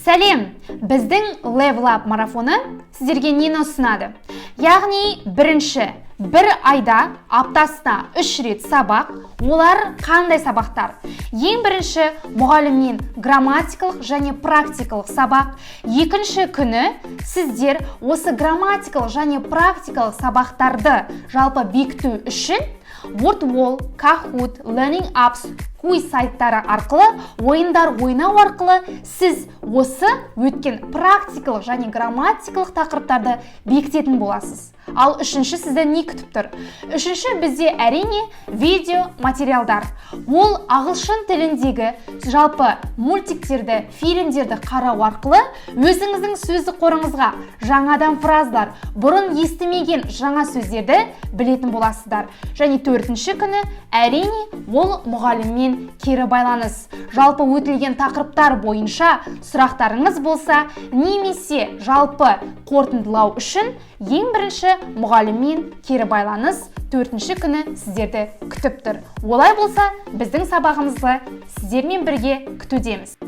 Сәлем! Біздің Level Up марафоны сіздерге нені ұсынады? Яғни бірінші, бір айда аптасына 3 рет сабақ. Олар қандай сабақтар? Ең бірінші, мұғалімнен грамматикалық және практикалық сабақ. Екінші күні сіздер осы грамматикалық және практикалық сабақтарды жалпы бекіту үшін WordWall, Kahoot, Learning Apps, Quiz сайттары арқылы ойындар ойнау арқылы сіз осы өткен практикалық және грамматикалық тақырыптарды бекітетін боласыз. Ал үшінші сізді не күтіп тұр? Үшінші бізде, әрине, видео материалдар. Ол ағылшын тіліндегі жалпы мультиктерді, фильмдерді қарау арқылы өзіңіздің сөздік қорыңызға жаңадан фразалар, бұрын естімеген жаңа сөздерді білетін боласыздар. Және төртінші күні, әрине, ол мұғаліммен кері байланыс. Жалпы өтілген тақырыптар бойынша сұрақтарыңыз болса немесе жалпы қорытындылау үшін ең бірінші мұғаліммен кері байланыс төртінші күні сіздерді күтіп тұр. Олай болса, біздің сабағымызды сіздермен бірге күтудеміз.